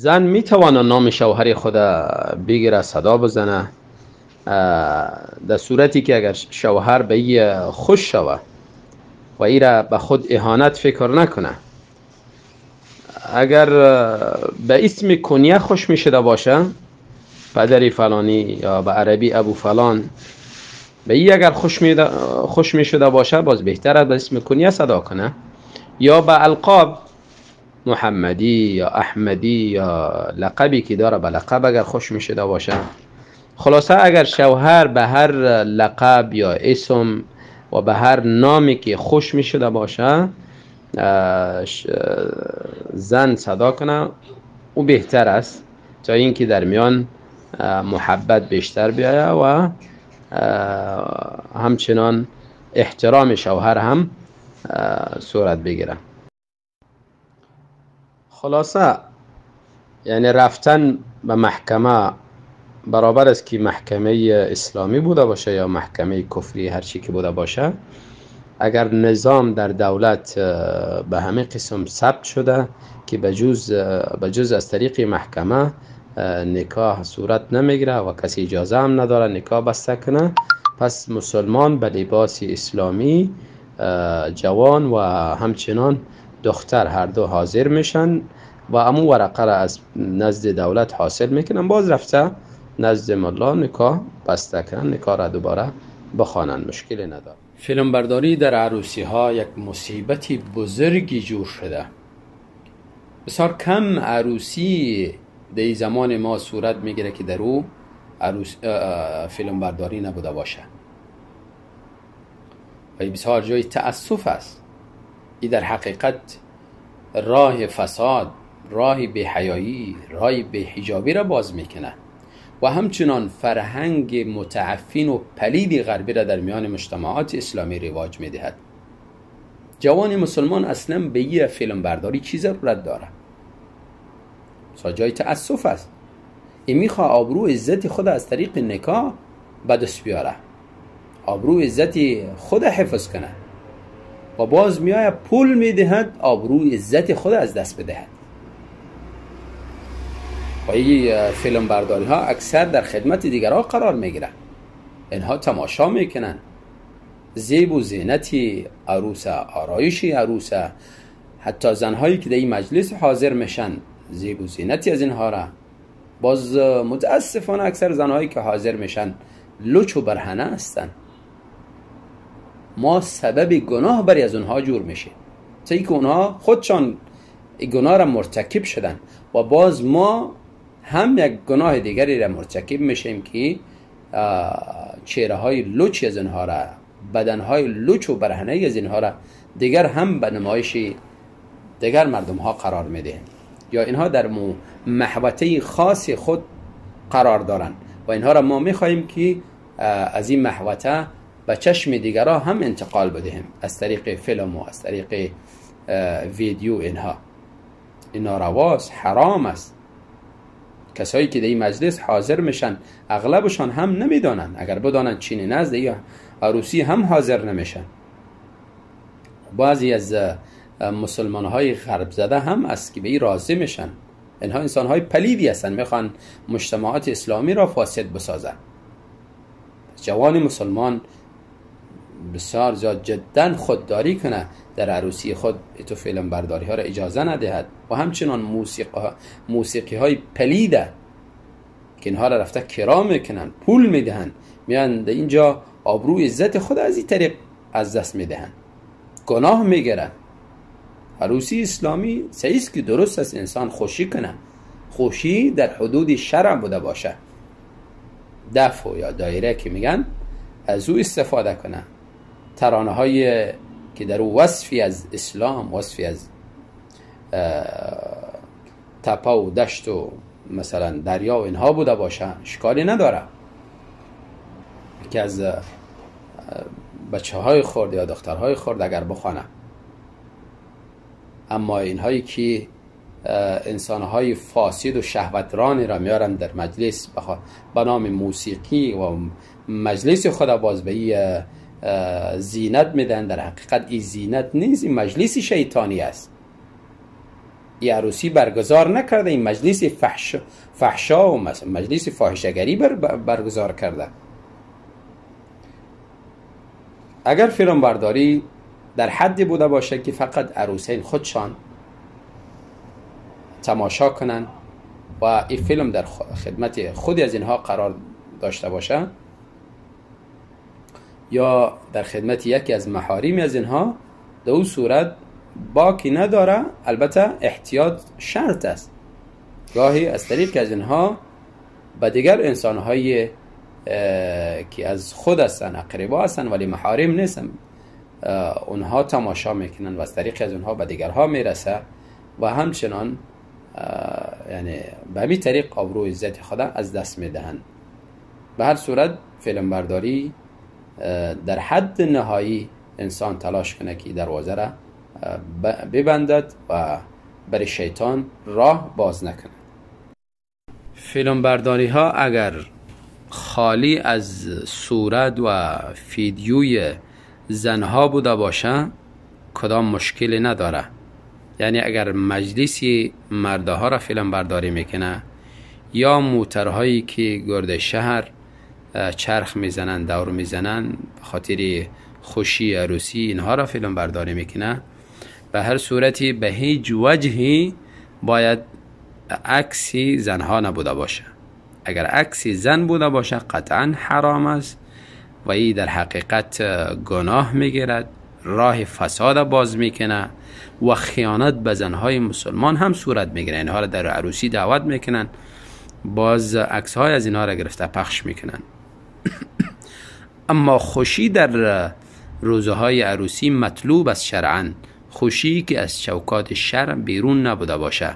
زن میتواند نام شوهر خود بگیره، صدا بزنه، در صورتی که اگر شوهر به ای خوش شوه و ای را به خود اهانت فکر نکنه. اگر به اسم کنیه خوش می شده باشه، پدری فلانی یا به عربی ابو فلان، به ای اگر خوش می شده باشه باز بهتر است به اسم کنیه صدا کنه، یا به القاب محمدی یا احمدی یا لقبی که داره به لقب اگر خوش می شده باشه. خلاصه اگر شوهر به هر لقب یا اسم و به هر نامی که خوش می شده باشه زن صدا کنه او بهتر است، تا اینکه در میان محبت بیشتر بیاید و همچنان احترام شوهر هم صورت بگیره. خلاصه یعنی رفتن به محکمه برابر است که محکمه اسلامی بوده باشه یا محکمه کفری، هر چی که بوده باشه، اگر نظام در دولت به همه قسم ثبت شده که به جز از طریق محکمه نکاح صورت نمیگیره و کسی اجازه هم نداره نکاح بسته کنه، پس مسلمان به لباس اسلامی جوان و همچنان دختر هر دو حاضر میشن و امو ورقه را از نزد دولت حاصل میکنن، باز رفته نزد ملا نکاح بسته کنن، نکاح را دوباره بخوانن، مشکلی نداره. فیلم برداری در عروسی ها یک مصیبت بزرگی جور شده. بسیار کم عروسی در زمان ما صورت میگیره که در او فیلم برداری نبوده باشه و بسیار جای تأسف است. ای در حقیقت راه فساد، راه بی‌حیایی، راه بی‌حجابی را باز میکنه و همچنان فرهنگ متعفن و پلید غربی را در میان مجتمعات اسلامی رواج میدهد. جوان مسلمان اصلا به یه فیلم برداری چی ضرورت داره؟ جای تأسف است. این میخواه آبرو عزت خود از طریق نکاح به دست بیاره، آبرو عزت خود حفظ کنه و باز میآید پول میدهد آبرو عزت خود از دست بدهد. و این فیلم برداری ها اکثر در خدمت دیگرها قرار میگیره. اینها تماشا میکنن زیب و زینت عروسه، آرایش عروسه، حتی زنهایی که در این مجلس حاضر میشن زیب و زینتی از اینها را. باز متاسفانه اکثر زنهایی که حاضر میشن لچ و برهنه هستن. ما سبب گناه بری از اونها جور میشه، تا اینکه اونها خودشان گناه را مرتکب شدن و باز ما هم یک گناه دیگری را مرتکب میشیم که چهره های لچ از اینها را، بدن های لچ و برهنه از اینها را دیگر هم به نمایش دیگر مردم ها قرار میدهیم، یا اینها در محوطه خاص خود قرار دارن و اینها را ما میخواهیم که از این محوطه به چشم دیگرها هم انتقال بدهیم از طریق فیلم و از طریق ویدیو. اینها این نارواست، حرام است. کسایی که در این مجلس حاضر میشن اغلبشان هم نمیدانن، اگر بدانن چینی نزد یا عروسی هم حاضر نمیشن. بعضی از مسلمان های غرب زده هم است که به این راضی میشن. اینها انسان های پلیدی هستن، میخوان مجتمعات اسلامی را فاسد بسازن. جوان مسلمان بسیار زیاد جدا خودداری کنه در عروسی خود تو فیلم برداری ها را اجازه ندهد و همچنان موسیقی های پلیده که اینها را رفته کرا میکنن، پول میدهن، میان در اینجا آبرو عزت خود از این طریق از دست میدهن، گناه میگیرن. عروسی اسلامی صحیح است که درست است انسان خوشی کنه، خوشی در حدود شرع بوده باشه، دف یا دایره که میگن از او استفاده کنه، ترانه های که در او وصفی از اسلام، وصفی از تپه و دشت و مثلا دریا و اینها بوده باشه اشکالی نداره که از بچه های خرد یا دخترهای خرد اگر بخوانه. اما اینهایی که انسانهای فاسد و شهوترانی را میارن در مجلس به نام موسیقی و مجلس خود باز به این زینت میدن، در حقیقت این زینت نیست، این مجلس شیطانی است. این عروسی برگزار نکرده، این مجلس فحشا و مجلس فاحشه‌گری برگزار کرده. اگر فیلم برداری در حدی بوده باشه که فقط عروسین خودشان تماشا کنن و این فیلم در خدمت خودی از اینها قرار داشته باشه یا در خدمت یکی از محارم از اینها، در اون صورت باکی نداره. البته احتیاط شرط است. گاهی از طریق از اینها به دیگر انسانهای که از خود هستن، اقربا هستن ولی محارم نیستن، اونها تماشا میکنن و از طریق از اونها به دیگرها میرسه و همچنان یعنی به همین طریق آبرو عزت خدا از دست میدهند. به هر صورت فیلم برداری در حد نهایی انسان تلاش کنه که دروازه را ببندد و برای شیطان راه باز نکنه. فیلم برداری ها اگر خالی از صورت و ویدیوی زنها بوده باشه کدام مشکلی نداره. یعنی اگر مجلسی مردها را فیلم برداری میکنه یا موترهایی که گرد شهر چرخ میزنن، دور میزنن به خاطر خوشی عروسی، اینها را فیلم برداری میکنه، به هر صورتی به هیچ وجهی باید عکسی زنها نبوده باشه. اگر عکسی زن بوده باشه قطعا حرام است و این در حقیقت گناه میگیرد، راه فساد باز میکنه و خیانت به زنهای مسلمان هم صورت میگیره. اینها را در عروسی دعوت میکنن، باز عکس های از اینها را گرفته پخش میکنن. اما خوشی در روزهای عروسی مطلوب است شرعا، خوشی که از چوکات شرع بیرون نبوده باشه.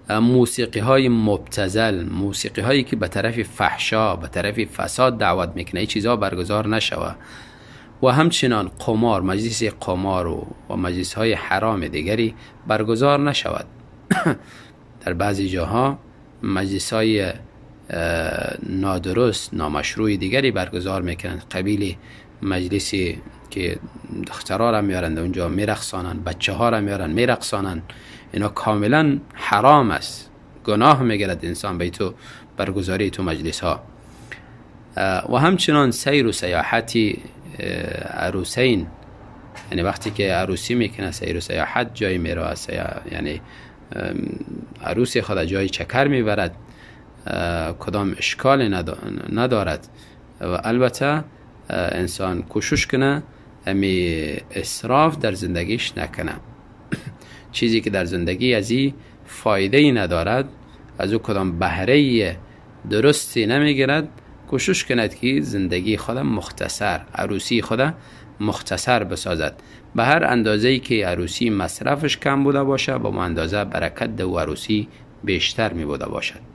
موسیقی های مبتذل، موسیقی هایی که به طرف فحشا، به طرف فساد دعوت میکنه، این چیزها برگزار نشوه. و همچنان قمار، مجلس قمار و مجلس های حرام دیگری برگزار نشود. در بعضی جاها مجلس های نادرست، نامشروع دیگری برگزار میکنند، قبیل مجلسی که دخترها را میارند اونجا میرقصانند، بچه ها را میارند میرقصانند. اینا کاملا حرام است، گناه میگیرد انسان به تو برگزاری تو مجلس ها. و همچنان سیر و سیاحتی عروسین، یعنی وقتی که عروسی میکنه سیر و سیاحت جای میره، یعنی عروسی خود جای چکر میبرد، کدام اشکال ندارد. و البته انسان کوشش کنه امی اسراف در زندگیش نکنه. چیزی که در زندگی از این فایده ای ندارد، از او کدام بهره درستی نمیگیرد، کوشش کند که زندگی خود مختصر، عروسی خود مختصر بسازد. به هر اندازه‌ای که عروسی مصرفش کم بوده باشه، با اندازه برکت دو عروسی بیشتر می بوده باشد.